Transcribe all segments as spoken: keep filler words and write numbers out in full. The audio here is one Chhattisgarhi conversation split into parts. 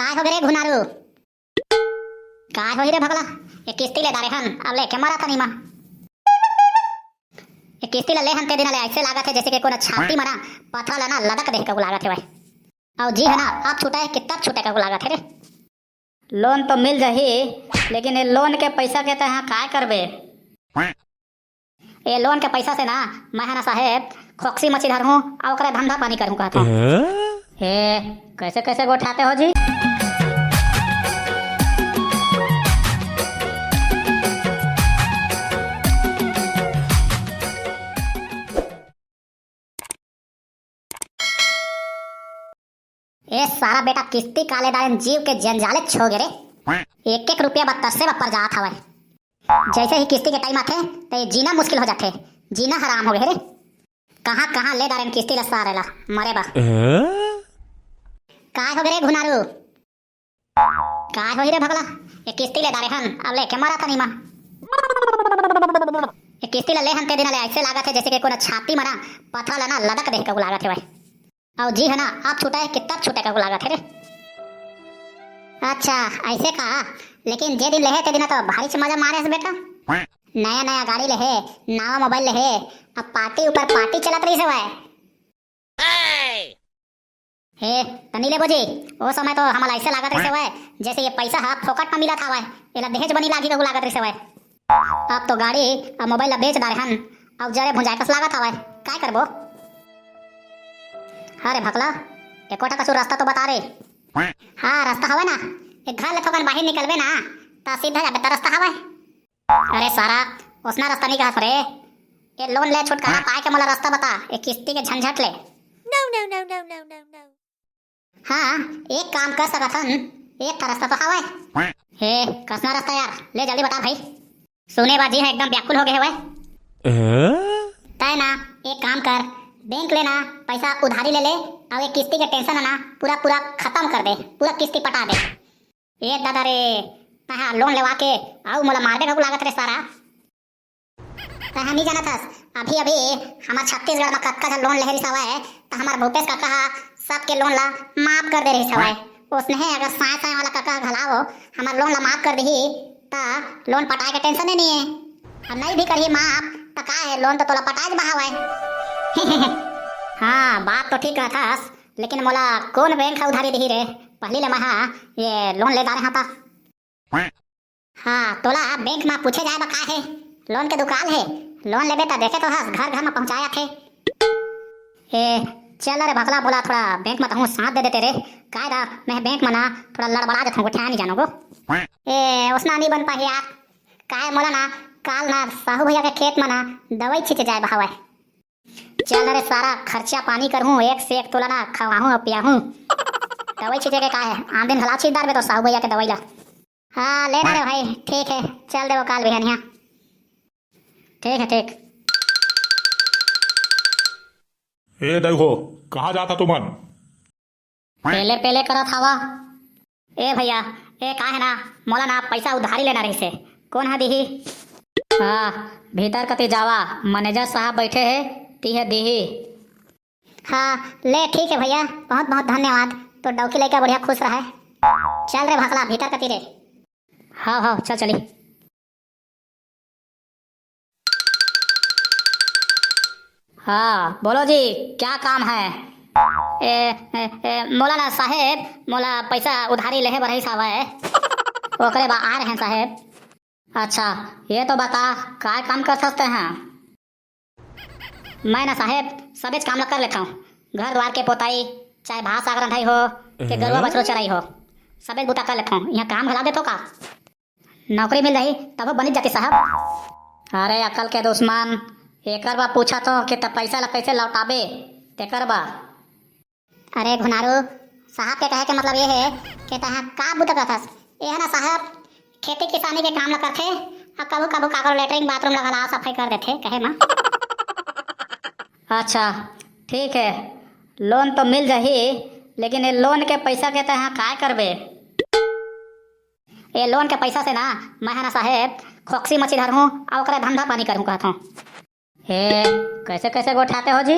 काय होगे रे घुनारू? काय होही रे भगला? ये किस्ती ले डारे हन, अब लेके मरा था नीमा। ये किस्ती ले, ले हन ते दिन ले ऐसे लागत हे जैसे कि कोनो छाती मरा पथरा ला ना लदक दे कहू लागत हे भाई। अउ जी है ना, अब छूटे कि तब छूटे कहू लागत हे रे। लोन तो मिल जाही, लेकिन ये लोन के पैसा के तैं काय करबे? ए लोन के पैसा से ना मैं ह ना साहेब खोकसी मछली धरहूं अउ ओकरे धंधा पानी करहूं कहत हूं। हाँ? ए, कैसे कैसे गोठाते हो जी? ए सारा बेटा किस्ती काले डारेन जीव के जंजाले छो गे रे। एक एक रुपया बत्तसे बप्पर जात हवय। जैसे ही किस्ती के टाइम आथे, त ये जीना मुश्किल हो जाथे, जीना हराम हो गे रे। कहाँ कहाँ ले डारेन किस्ती ला सारे ला, मरे बा। हाँ? काय हो गे रे घुनारू? काय होही रे भगला? ये किस्ती ले डारे हन, अब लेके मरा था नीमा। ये किस्ती ला ले हन ते दिन ले ऐसे लागत हे जैसे कि कोनो छाती मरा पथरा ला ना लदक दे कहू लागत हे भाई। अउ जी है ना, अब छूटे कि तब छूटे कहू लागत हे रे। अच्छा, ऐसे का? लेकिन जे दिन लेहे ते दिन तो भारी से मजा मारे हस बेटा। नया नया गाड़ी लेहे, नवा मोबाइल लेहे, अब पार्टी ऊपर पार्टी चलत रहिस हवय। हे, तनी ले बोजी, ओ समय तो हमला ऐसे लागत रहिस हवय, जैसे ये पैसा ह फोकट म मिलत हवय, एला दहेज बनी लागही कहू लागत रहिस हवय। अब तो गाड़ी अउ मोबाइल ला बेच डारे हन, अउ जरे भुंजाए कस लागत हवय, काय करबो? हाँ रे भकला, एको ठा कछु रास्ता तो बता रे। हाँ, रास्ता हवय ना, एक घर ले थोकन बाहिर निकलबे ना, त सीधा जाबे त रास्ता हवय। अरे सारा, ओसना रास्ता नहीं कहत रे। ये लोन ले छुटकारा पाए के मोला रास्ता बता, ये किस्ती के झंझट ले। No, no, no, no, no, no, no। हाँ, एक काम कर सकत हन, एक ठा रास्ता तो हवय। हे, कसना रास्ता यार, ले जल्दी बता भाई। सुने बाजी है एकदम व्याकुल हो गए हवय। तय ना, एक काम कर, बैंक ले ना पैसा उधारी ले ले, अउ ये किस्ती के टेंशन है ना पूरा पूरा खत्म कर दे, पूरा किस्ती पटा दे। ए दादा रे, तहा लोन लेवा के अउ मोला मारबे कहू लागत रे सारा। तहा नहीं जानत हस, अभी अभी हमर छत्तीसगढ़ म कतका झन लोन लेहे रिस हवय, त हमर भूपेश काका ह सबके लोन ला माफ कर दे रिस हवय। ओसने अगर साय साय वाला काका ह घलाओ हमर लोन ला माफ कर दिही, त लोन पटाए के टेंशन ही नहीं है। अब नहीं भी करही माफ, त का है, लोन तो तोला पटाए बहावय। हाँ, बात तो ठीक कहत हस, लेकिन मोला कोन बैंक ह उधारी दिही रे? पहली ले मैं ह ये लोन ले डारे हंव त। हाँ, तोला बैंक म पूछे जाए बर का हे? लोन के दुकान हे, लोन लेबे त देखे तो हस, घर घर म पहुंचाए आथे। ए, चल रे भकला, मोला थोड़ा बैंक म तहूँ साथ दे देते रे। काय दा, मैं बैंक म ना थोड़ा लड़बड़ा जथों, गोठिया नहीं जानो गो। ए, ओसना नहीं बन पाही यार। काय मोला ना काल ना साहू भैया के खेत म ना दवाई छींचे जाए बहावय। चल रे सारा, खर्चा पानी करहूँ, एक से एक तोला ना खवाहूँ अउ पियाहूँ। दवाई छींचे के का है, आन दिन घला छींच डारबे तो साहू भैया के दवाई ला। हाँ, ले ना रे भाई, ठीक है, चल देबो काल बिहनिया। ठीक है, ठीक। ए दाई हो, कहाँ जाथा तुमन? पेले पेले करत हवा। ए भैया, ए का है ना, मोला ना पैसा उधारी लेना रहिसे, कोन ह दिही? हाँ, भीतर कति जावा, मैनेजर साहब बैठे हे, तिहे दिही। हाँ, ले ठीक है भैया, बहुत बहुत धन्यवाद। तो डौकी लइका बढ़िया खुश रहे। चल रे भकला, भीतर कति रे। हाँ हाँ, चल चली। हाँ, बोलो जी, क्या काम है? ए, ए, ए, मोला ना साहेब, मोला पैसा उधारी लेहे बर रहिस हवय, ओकरे बर आए रहेन साहेब। अच्छा, ये तो बता, काय काम करथस तेंहा? मैं ना साहेब, सबेच काम ला कर लेथंव। घर द्वार के पोताई, चाहे भात साग रंधाई हो, के गरुवा बछरू चराई हो, सबेच बूता कर लेथंव। इहाँ काम घला देथो का? नौकरी मिल जाही, तभो बनिच जाती साहब। अरे अकल के दुश्मन, एकर बा पूछा तो कि त पैसा ला कैसे लौटाबे, तेकर बा। अरे घुनारू, साहब के कहे के मतलब ये है कि तहा का बुता करथस? ये है ना साहब, खेती किसानी के काम ला करथे, अउ कभू कभू काकरो लेटरिन बाथरूम ला घला सफाई कर देथे, कहे मा। अच्छा, ठीक है, लोन तो मिल जाही, लेकिन ये लोन के पैसा के तहा काय करबे? ये लोन के पैसा से ना मैं ह ना साहेब खोकसी मछली धरहूँ अउ ओकरे धंधा पानी करहूँ कहत हूँ। हे, कैसे कैसे गोठाते हो जी?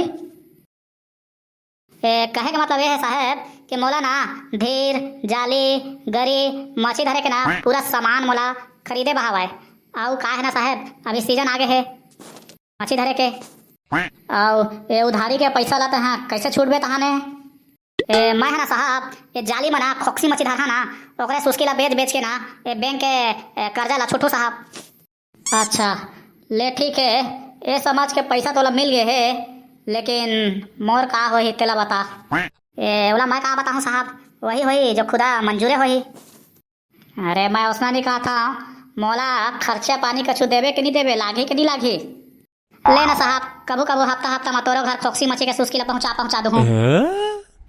ए, कहे के मतलब ये है साहेब कि मोला ना धीर, जाली, गरी, मछी धरे के ना पूरा सामान मोला खरीदे बर हवय। अउ का हे ना साहेब, अभी सीजन आगे हे मछी धरे के। अउ ये उधारी के पइसा ला तैं कइसे छूटबे तहाने? ए, मैं ह ना साहब, ये जाली म ना खोकसी मछी धरहा ना, ओकरे सुस्की ला बेच बेच के ना, ये बैंक के ए, कर्जा ला छुटहूँ साहब। अच्छा, ले ठीक हे, ये समझ के पइसा तोला मिल गे हे, लेकिन मोर का होही तेला बता। ए, ओला मैं का बताहूँ साहब, वही होही जो खुदा मंजूरे होही। अरे, मैं ओसना नहीं कहत हँव, मोला खर्चा पानी कछु देबे कि नहीं देबे, लागही कि नहीं लागही? ले ना साहब, कभू कभू हफ्ता हफ्ता म तोरो घर खोकसी मछी के सुस्की ला पहुँचा पहुँचा दूहूँ।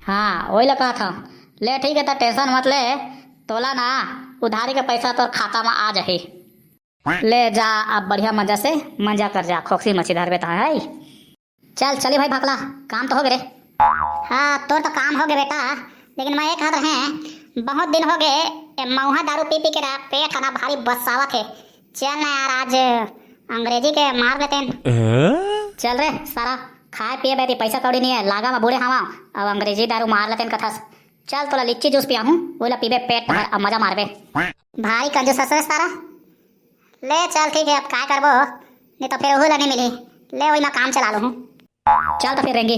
हाँ, वही ला कहत हँव। ले ठीक हे, त टेंशन मत ले, तोला ना उधारी के पइसा तोर खाता म आ जाही। ले जा, अब बढ़िया मजा से मजा कर जा, खोकसी मछी धरबे तहाँ है। चल चली भाई भकला, काम तो हो गे रे। हाँ, तोर तो काम हो गे बेटा, लेकिन मैं ये कहत रहें, बहुत दिन हो गे ए मउहा दारू पी पी के ना पेट ह ना भारी बसावत हे। चल ना यार, आज अंग्रेजी के मार लेतेन। चल रे सारा, खाए पिए बर पइसा कौड़ी नहीं हे, लागा म बूढ़े हवँव, अब अंग्रेजी दारू मार लेतेन कथस। चल तोला लिच्ची जूस पियाहूँ, ओला पीबे पेट भर, अब मजा मारबे। भारी कंजूस हस रे सारा। ले चल ठीक हे, अब काय करबो, नहीं तो फिर ओहू ला नहीं मिली। ले वही मैं काम चला लूँ। चल तो फिर रेंगी।